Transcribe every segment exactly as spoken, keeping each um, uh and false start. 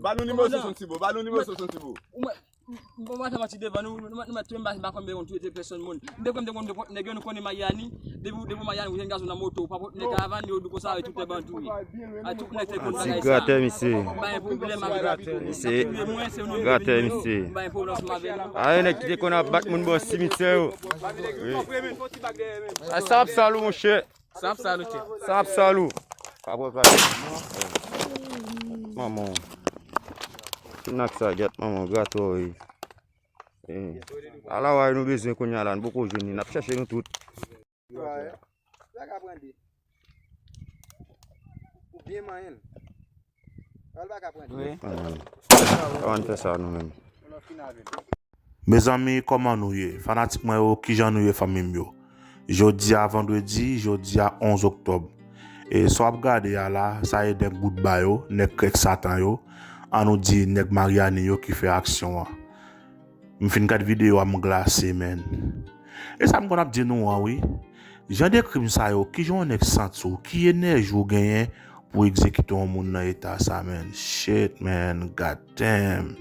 Ba nou nimewo Sonson Tibo, ba nou nimewo Sonson Tibo. Ou mwen, m pa t manti devan nou, nou mèt touye m, m pa konn bezwen touye pèsonn moun. M te konn, m te konn de pòt nèg yo, nou konnen Maryani, depi, depi Maryani, ou jwenn gason nan moto, ou pa pot nèg karavan, yo di konsa, tout lè ban touye. A tout nèg te konn bagay sa. Ti gratè, misye. M pa gen pwoblèm avè nou. Misye. Touye mwen, se nou gratè, misye. M pa gen pwoblèm avè nou. A, yon nèg ki te konn ap bat moun bò simityè yo. Wi. A, sa ap sal ou, monchè. Sa ap sal ou, chè. Sa ap sal ou. Pa pran pale. Manman. Ti nak sa, gèt manman, gratò, wi. Eh. Ala wè nou bezwen kounye a la, nou poko jwenn li. N ap chèche nou tout. Ou byen manyen l. Pral pa ka pran. Wi. Kòman nou fè sa nou menm? Mezanmi, kòman nou ye? Fanatik mwen yo, kijan nou ye, fanmi m yo? Jodi a vandredi, jodi a onz oktòb. E sa w ap gade a la, sa e nèg Boutba yo, nèg Krèk Satan yo. An nou di nèg Maryani yo ki fè aksyon an. M fin gad videyo a, m glase, menn. E sa m konn ap di nou an, wi. Jan de krim sa yo, kijan yon nèg santi w, ki enèji w genyen pou egzekite yon moun nan eta sa, menn? Shit, menn, god damn.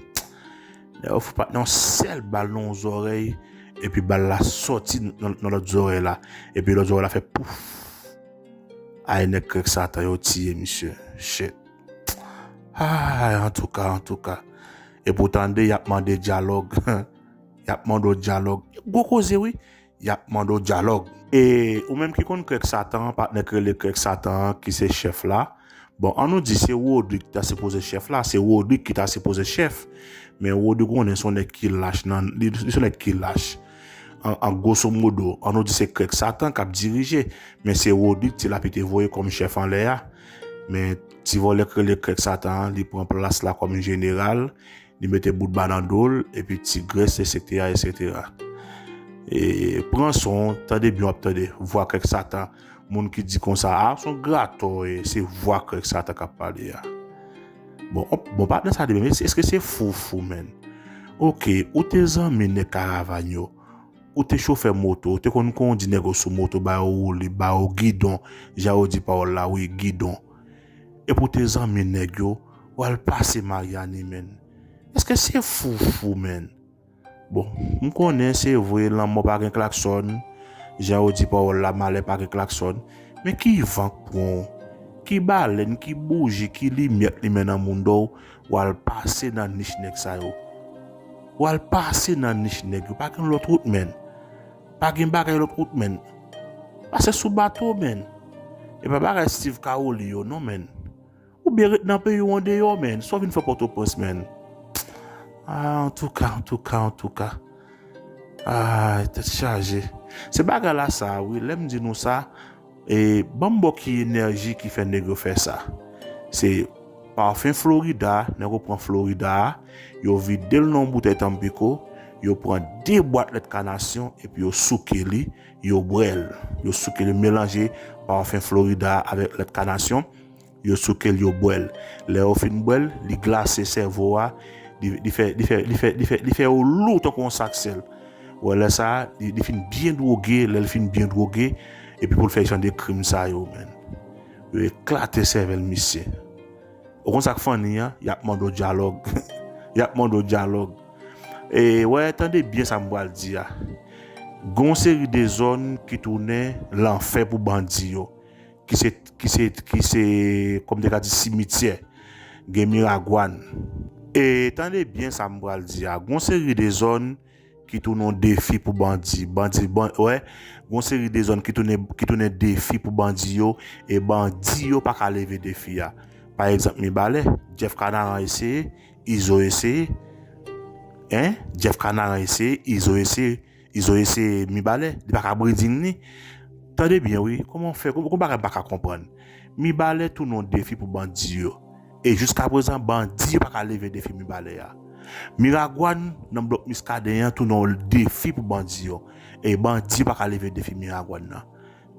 Nèg yo fout pa t nan yon sèl bal nan yon zòrèy, epi bal la sòti nan, nan lòt zòrèy la, epi lòt zòrèy la fè pouf. Ay, nèg Krèk Satan yo tiye misye. Shit. Ay, antouka, antouka. Epi w tande, y ap mande dyalòg. Y ap mande w dyalòg. Gwo koze, wi. Y ap mande w dyalòg. E ou menm ki konn Krèk Satan, patnè k rele Krèk Satan an, ki se chèf la. Bon, an nou di se Rodrig ki ta sipoze chèf la, se Rodrig ki ta sipoze chèf. Men Rodrig konnen se yon nèg ki lach nan, li, li se yon nèg ki lach. An, an gwoso modo, an nou di se Krèk Satan k ap dirije, men se Rodrig Ti Lapli te voye kòm chèf anlè a. Men ti vòlè k rele Krèk Satan an, li pran plas la kòm jeneral, li mete Boutba nan do l, epi Ti Grès, etsetera, etsetera. E, pran son, tande byen w ap tande, vwa Krèk Satan. Moun ki di konsa, a, se yon gratò, e, se vwa Krèk Satan k ap pale a. Bon, op, bon, patnè sa de menm, èske se foufou, menn? Oke, ou te zanmi nèg karavann yo, ou te chofè moto, ou te konn kondi nèg yo sou moto, ba yo woule, ba yo gidon, jan yo di pawòl la, wi, gidon. Epi w te zanmi nèg yo, w al pase Maryani, menn. Èske se foufou, menn? Bon, m konnen se vre, lanmò pa gen klaksòn, jan yo di pawòl la, malè pa gen klaksòn. Men ki van k pran w? Ki balèn, ki bouji, ki limyè k limen nan mouda w, w al pase nan nich nèg sa yo? W al pase nan nich nèg yo, pa gen lòt wout, menn. Pa gen bagay lòt wout, menn. Pase sou bato, menn. E pa bagay Steve Caoli yo, non, menn. Oubyen ret nan peyi w andeyò, menn. Sa w vin fè Pòtoprens, menn? A, antouka, antouka, antouka. Ay, tèt chaje. Se bagay la sa, wi. Lè m di nou sa, e, ban m ba w ki enèji ki fè nèg yo fè sa. Se pafen Florida, nèg yo pran Florida a, yo vide l nan yon boutèy Tampico, yo pran de bwat lèt kanasyon, epi yo souke li, yo bwè l. Yo souke li, melanje pafen Florida a avèk lèt kanasyon. Yo souke l, yo bwè l. Lè yo fin bwè l, li glase sèvo a, li, li fè, li fè, li fè, li fè, li fè yo lou tankou yon sak sèl. Ou wè lè sa a, li, li fin byen dwoge, lè l fin byen dwoge, epi pou l fè jan de krim sa yo, menn. Yo eklate sèvèl misye. Ou konn sa k funny an? Y ap mande w dyalòg. Y ap mande w dyalòg. E, wè, tande byen sa m pral di a. Gon seri de zòn ki tounen lanfè pou bandi yo. ki se, ki se, ki se, kòm te ka di, simityè. Gen Miragwàn. E tande byen sa m pral di a. Gon seri de zòn ki tounen yon defi pou bandi. Bandi, ban-, wè, gon seri de zòn ki tounen, ki tounen defi pou bandi yo, e bandi yo pa ka leve defi a. Pa egzanp, Mibalè, Jeff Kanaran eseye, Izo eseye, en, Jeff Kanaran eseye, Izo eseye, Izo eseye Mibalè, li pa ka briding ni. Tande byen wi, kòman w fè, kòman, kòman bagay m pa ka konprann. Mibalè tounen yon defi pou bandi yo. E jiskaprezan, bandi yo pa ka leve defi Mibalè a. Miragwàn, nan blòk Miskaden an, tounen yon defi pou bandi yo. E bandi yo pa ka leve defi Miragwàn nan.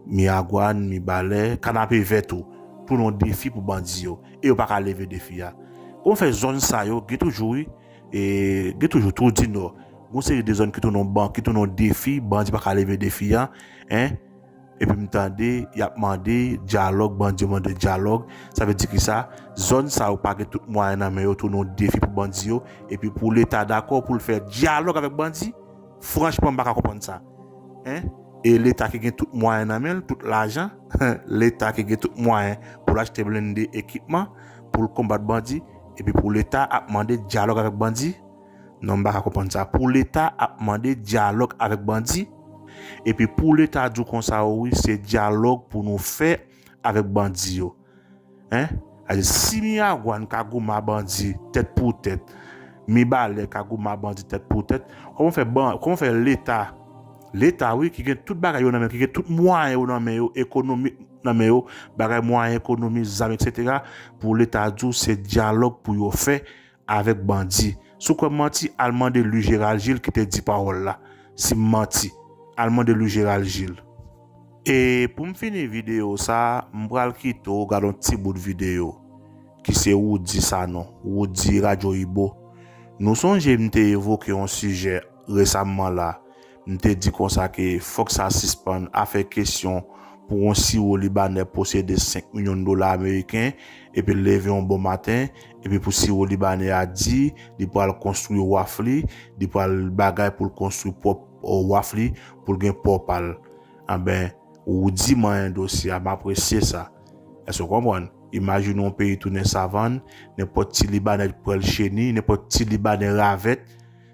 Miragwàn, Mibalè, Kanapevè tou. Tounen yon defi pou bandi yo. E yo pa ka leve defi a. Kòman fè zòn sa yo, gen toujou wi, e, gen toujou tou di nò. Gon seri de zòn ki tounen yon ban-, ki tounen yon defi, bandi pa ka leve defi a, en. epi m tande y ap mande dyalòg, bandi yo mande dyalòg. Sa vle di ki sa? Zòn sa yo pa gen tout mwayen nan men yo, tounen yon defi pou bandi yo, epi pou Leta dakò pou l fè dyalòg avèk bandi, franchman, m pa ka konprann sa. Hein? E Leta ki gen tout mwayen nan men l, tout lajan, Leta ki gen tout mwayen pou l achte blende, ekipman, pou l konbat bandi, epi pou Leta ap mande dyalòg avèk bandi? Non, m pa ka konprann sa. Pou Leta ap mande dyalòg avèk bandi? Epi pou Leta di w konsa, wi, se dyalòg pou nou fè avèk bandi yo. Hein? Sa vle di, si Miragwàn ka goumen a bandi tèt pou tèt, Mibalè ka goumen a bandi tèt pou tèt, kòman fè ban, kòman fè Leta, Leta, wi, ki gen tout bagay yo nan men, ki gen tout mwayen yo nan men yo, ekonomik nan men yo, bagay mwayen ekonomik, zam, etsetera, pou Leta di w se dyalòg pou yo fè avèk bandi. Si w kwè m manti, al mande Louis Gérald Gilles ki te di pawòl la. Si m manti, al mande Louis Gérald Gilles. E pou m fini videyo sa, m pral kite w gade yon ti bout videyo ki se Roudy Sanon, Roudy Radyo Ibo. Nou sonje m te evoke yon sijè resamman la. M te di konsa ke fòk sa sispann, afè kesyon pou yon siwo libanè posede senk milyon dola ameriken, epi l leve yon bon maten, epi pou siwo libanè a di li pral konstwi waf li, li pral bagay pou l konstwi pwòp, euh, waf li, pou l gen pò pa l. Anben, Roudy manyen dosye a, m apresye sa. Èske w konprann? Imajine yon peyi tounen savann, nenpòt ti libanè pwèl cheni, nenpòt ti libanè ravèt,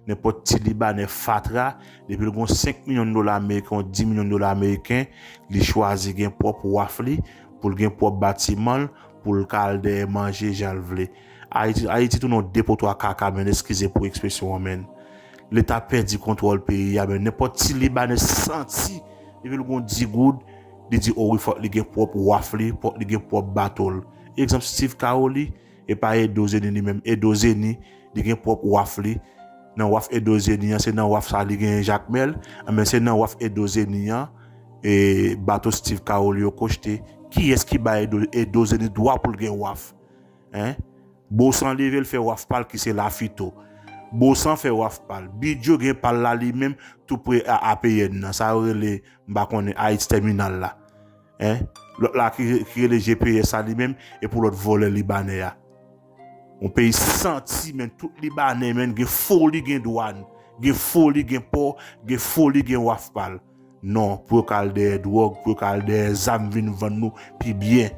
nenpòt ti libanè fatra, depi l gen senk milyon dola ameriken, di milyon dola ameriken, li chwazi gen pwòp waf li, pou l gen pwòp batiman l, pou l ka al dèyè manje jan l vle. Ayiti, Ayiti tounen yon depotwa kaka, men, eskize pou ekspresyon an, men. Leta pèdi kontwòl peyi a, men, nenpòt ti libanè santi, depi l gen di goud, li di, o wi, fòk li gen pwòp waf li, fòk li gen pwòp bato l. Egzanp, Steve Caroli, e pa Edo Zeni li menm. Edo Zeni, li gen pwòp waf li. Nan waf Edo Zeni an, se nan waf sa li genyen Jakmèl. Anben, se nan waf Edo Zeni an, e bato Steve Caroli yo kochte. Kiyès ki ba Edo, Edo Zeni dwa pou l gen waf? Hein? Bosan leve l fè waf pa l ki se Lafito. Bosan fè waf pa l. Bidyo gen pa l la li menm tou pre a A P N nan. Sa yo rele, m pa konnen, Ayiti Tèminal la. Hein? Lòt la ki, ki rele G P S a li menm, e pou lòt vòlè libanè a. Yon peyi santi, men, tout libanè, men, gen foli, gen dwàn, gen foli, gen pò, gen foli, gen waf pa l. Non, pou yo ka al dèyè dwòg, pou yo ka al dèyè zam vin vann nou pi byen.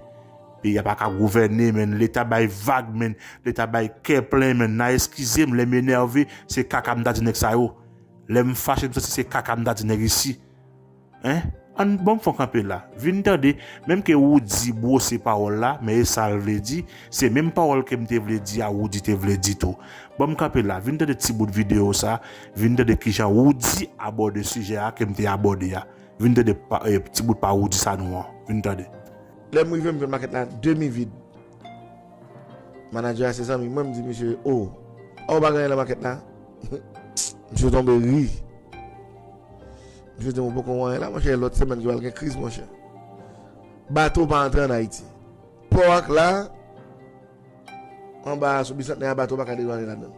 Peyi a pa ka gouvène, men, Leta bay vag, men, Leta bay kè plen, men, nan eskize m, lè m enève, se kaka m ta di nèg sa yo. Lè m fache, m santi se kaka m ta di nèg isi. Hein? Ann, ban m fè w kanpe la. Vin tande, menm ke Roudy bwose pawòl la, men e sa l vle di, se menm pawòl ke m te vle di a, Roudy te vle di tou. Ban m kanpe la, vin tande ti bout videyo sa, vin tande kijan Roudy abòde sijè a ke m te abòde a. Vin tande pa, eh, ti bout pa Roudy Sanon an. Vin tande. Lè m rive, m jwenn makèt la demi vid. Manadjè a se zanmi mwen, m di misye, o, a w pa gen anyen nan makèt la? Misye tonbe ri. Misye di m, ou poko wè anyen la, monchè, lòt semèn ki pral gen kriz, monchè. Bato pa antre ann Ayiti. Pò ak la, anba sou Bisantnè a, bato pa ka detwane ladan l.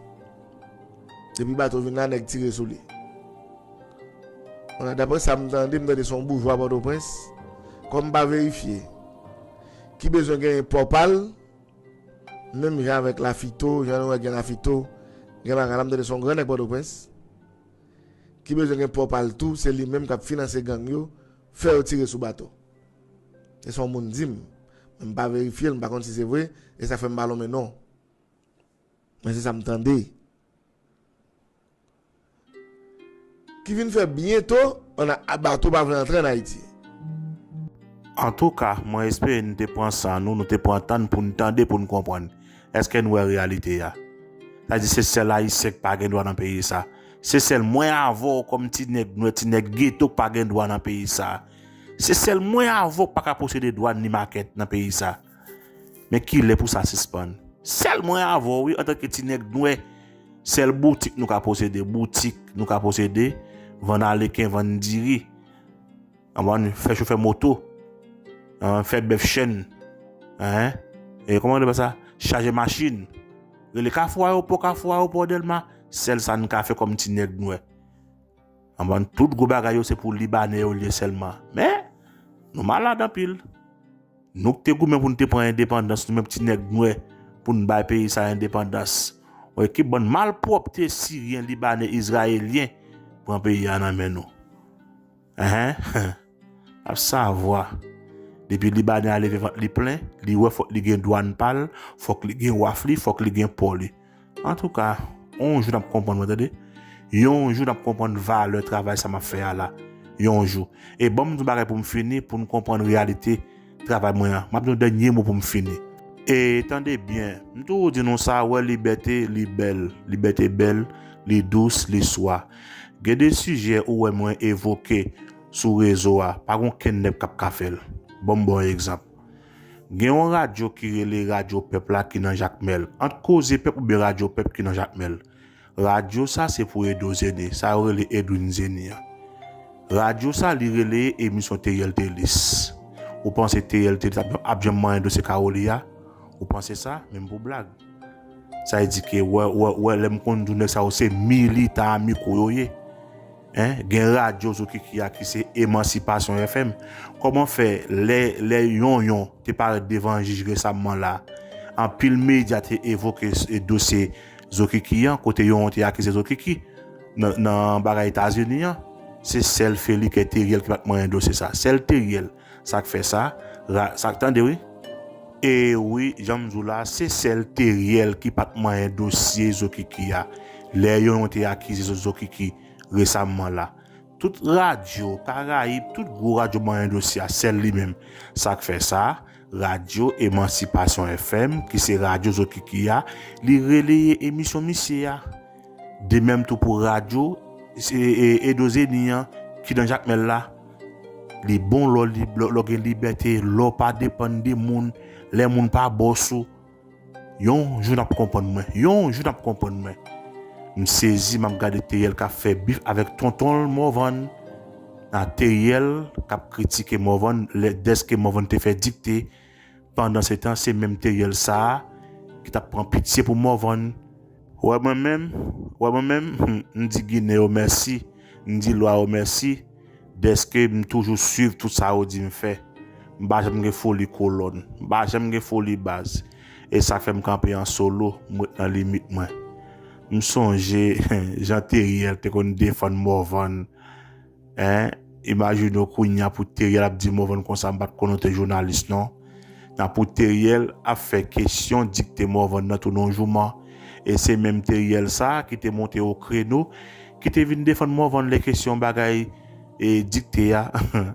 Depi bato vin la, nèg tire sou li. Bon, daprè sa m tande, m tande se yon boujwa Pòtoprens. Kòm m pa verifye, ki bezwen genyen pò pa l, menm jan avèk Lafito, jan nou wè gen Lafito, gen bagay la, m tande se yon gran nèg Pòtoprens, ki bezwen gen pò pa l tou, se li menm k ap finanse gang yo, fè yo tire sou bato. Se sa yon moun di m. Men m pa verifye l, m pa konn si se vre, e sa fè m pa lonmen non. Men se sa m tande. Ki vin fè byento, ann a, bato pa vle antre ann Ayiti. Antouka, mwen espere n te pran san nou, nou te pran tan n pou n tande, pou n konprann. Èske n wè reyalite a? Sa di se sèl Ayisyen k pa gen dwa nan peyi sa. Se sèl mwen avè w kòm ti nèg nwè, ti nèg geto k pa gen dwa nan peyi sa. Se sèl mwen avè w k pa ka posede dwàn ni makèt nan peyi sa. Men kilè pou sa sispann? Sèl mwen avè w, wi, antanke ti nèg nwè, sèl boutik nou ka posede, boutik nou ka posede, vann aleken, vann diri, anbann, fè chofè moto, an, fè bèf chèn, en, e kòman yo rele sa? Chaje machin. Rele Kafou Ayewopò, Kafou Ayewopò Dèlma, sèl sa n ka fè kòm ti nèg nwè. Anbann, tout gwo bagay yo se pou Libanè yo l ye sèlman. Men, Nou malad anpil. Nou ki te goumen pou n te pran endepandans, nou menm ti nèg nwè, pou n bay peyi sa endepandans. Yon ekip bann malpwòpte siryen, libanè, izrayelyen pran peyi a nan men nou. Enhen, ap savwa. Depi libanè a leve vant li plen, li wè fòk li gen dwàn pa l, fòk li gen waf li, fòk li gen pò li. Antouka, yon jou n ap konprann mwen, tande. Yon jou n ap konprann valè travay sa m ap fè a la. Yon jou. E ban m di yon bagay pou m fini, pou n konprann reyalite travay mwen an. M ap di yon dènye mo pou m fini. E tande byen, m toujou di nou sa, wè libète, li bèl. Libète bèl, li dous, li swa. Gen de sijè ou wè mwen evoke sou rezo a, pa gen okenn nèg k ap ka fè l. Ban m ba w yon egzanp. Gen yon radyo ki rele Radyo Pèp la ki nan Jakmèl. Ant Koze Pèp oubyen Radyo Pèp ki nan Jakmèl. Radyo sa se pou Edo Zeni, sa yo rele Edwin Zeni an. Radyo sa li rele emisyon Teriel Telis. Ou panse Teriel Telis ap, ap janm manyen dosye Kawoli a? Ou panse sa? Menm pou blag. Sa vle di ke, wè, wè, wè, lè m konn di w nèg sa yo se militan a mikwo yo ye. Hein? Gen radyo Zokiki a ki se Emancipation F M. Kòman fè lè, lè Yonyon te parèt devan jij resamman la, anpil medya te evoke s-, e dosye Zokiki an, kote Yonyon te akize Zokiki nan, nan bagay Etazini an? Se sèl Felike Teriel ki pa t manyen dosye sa. Sèl Teriel. Sa k fè sa, ra-, sa k tande wi. E wi, jan m di w la, se sèl Teriel ki pa t manyen dosye Zokiki a. Lè Yonyon te akize Zo-, Zokiki resamman la. Tout radyo Karayib, tout gwo radyo manyen dosye a, sèl li menm. Sa k fè sa, radyo Emancipation F M, ki se radyo Zokiki a, li releye emisyon misye a. De menm tou pou radyo, se, e, Edo Zeni an, ki nan Jakmèl la. Li bon lè w lib-, lè, lè w gen libète, lè w pa depann de moun, lè moun pa bòs ou. Yon jou n ap konprann mwen. Yon jou n ap konprann mwen. M sezi, m ap gade Teriel k ap fè bif avèk tonton l Morvan. A Teriel k ap kritike Morvan, lè, dèske Morvan te fè dikte. Pandansetan, se menm Teriel sa a ki t ap pran pitye pou Morvan. Wè mwen menm, wè mwen menm, m di Ginen yo mèsi, m di lwa yo mèsi, dèske m toujou swiv tout sa yo di m fè. M pa janm gen foli kolòn, m pa janm gen foli baz. E sa fè m kanpe an solo, m ret nan limit mwen. M sonje jan Teriel te konn defann Morvan. Hein? Imajine w kounye a pou Teriel ap di Morvan konsa, m pa t konnen w te jounalis non. Nan pou Teriel ap fè kesyon dikte Morvan nan tou nan jouman. E se menm Teriel sa a ki te monte o kreno, ki te vin defann Morvan lè kesyon bagay e dikte a.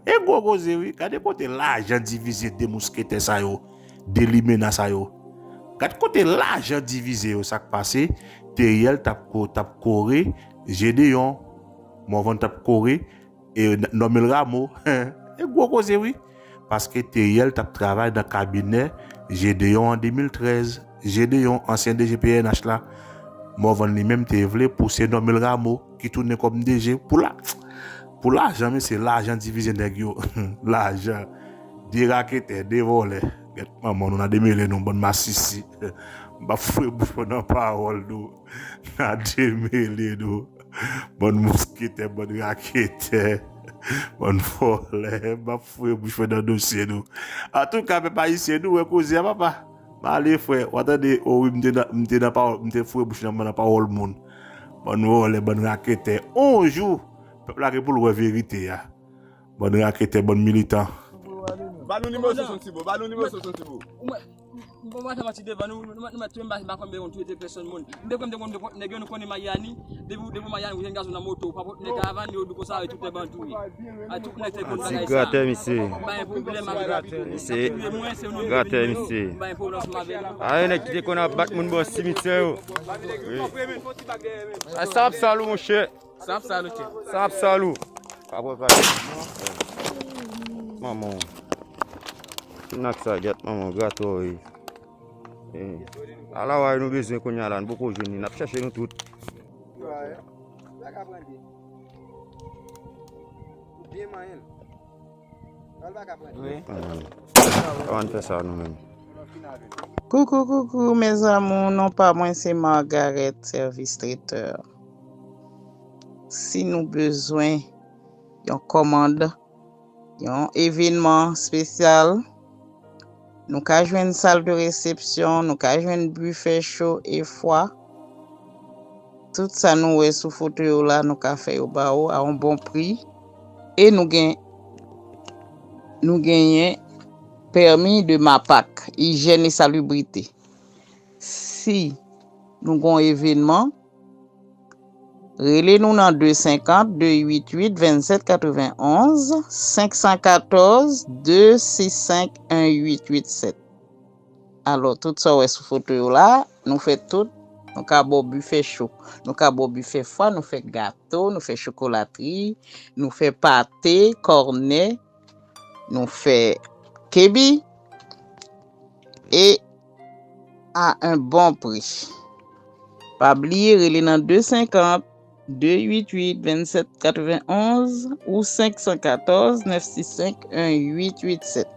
E gwo koze wi. Gade kote lajan divize de mousketè sa yo, de limena sa yo. Gade kote lajan divize yo, sa k pase. Teriel t ap ko-, t ap kore Jedeyon. Morvan t ap kore e n-, Normil Rameau. E gwo koze wi. Paske Teriel t ap travay nan kabinè Jedeyon an de mil trèz. Jedeyon, ansyen D G P N H la. Morvan li menm te vle pouse Normil Rameau, ki tounen kòm D G, pou la, pou lajan, mesye, lajan divize nèg yo. Lajan. De raketè, de vòlè. Gèt manman nou, n a demele nou, bann masisi. M p ap foure bouch mwen nan pawòl nou. N a demele nou. Bann mousketè, bann raketè, bann vòlè, m ap foure bouch mwen nan dosye nou. Antouka, pèp ayisyen, nou wè koze a, papa. M ale, frè, w a tande, o wi, m te nan, m te nan pawòl, m te foure bouch nan, nan pawòl moun. Bann vòlè, bann raketè. On jou, pèp la gen pou l wè verite a. Bann raketè, bann militan. Ba nou nimewo soixante-six bro, ba nou nimewo soixante-six bro. Ou mwen, m pa pral manti devan nou, nou mèt touye m, m pa konn bezwen touye de pèsòn moun. M te konn, m te konn nèg yo, nou konnen Mayani, depi, depi Mayani, ou jwenn gason nan moto, ou pa pot nèg karavan, yo di konsa, e tout nèg ban touye. A tout nèg te konn bagay sa. Ti gratè, misye. M pa gen pwoblèm avè l. Misye. Touye mwen, se nou gratè, misye. M pa gen pwoblèm avè l. A, yon nèg ki te konn ap bat moun bò simityè yo. Wi. A, sa ap sal ou, monchè. Sa ap sal ou, chè. Sa ap sal ou. Apre pale. Manman w. Ti nak sa, gèt manman w, gratò wi. Eh. Ala w a nou bezwen kounye a la, nou poko jwenn li. N ap chèche nou tout. Byen manyen l. Wi. Ann fè sa nou menm. Coucou, coucou, mes amours, non pa mwen se Margaret, sèvis tretè. Si nou bezwen yon kòmand, yon evenman espesyal. Nou ka jwenn sal de resepsyon, nou ka jwenn bifè cho e fwa. Tout sa nou wè sou foto yo la, nou ka fè yo ba ou a yon bon pri. E nou gen nou genyen pèmi de MAPAC, ijyèn e salibrite. Si nou gon evenman, rele nou nan de senkant, de uit uit, vennsèt katrevenonz, senk san katòz, de sis senk, en uit uit sèt. Alò, tout sa w wè sou foto yo la, nou fè tout. Nou ka ba w bifè cho. Nou ka ba w bifè fwa, nou fè gato, nou fè chokolatri, nou fè pate, kònè, nou fè kebi. E a un bon pri. Pa bliye, rele nan de senkant, de uit uit, vennsèt katrevenonz ou senk san katòz, nèf sis senk, en uit uit sèt.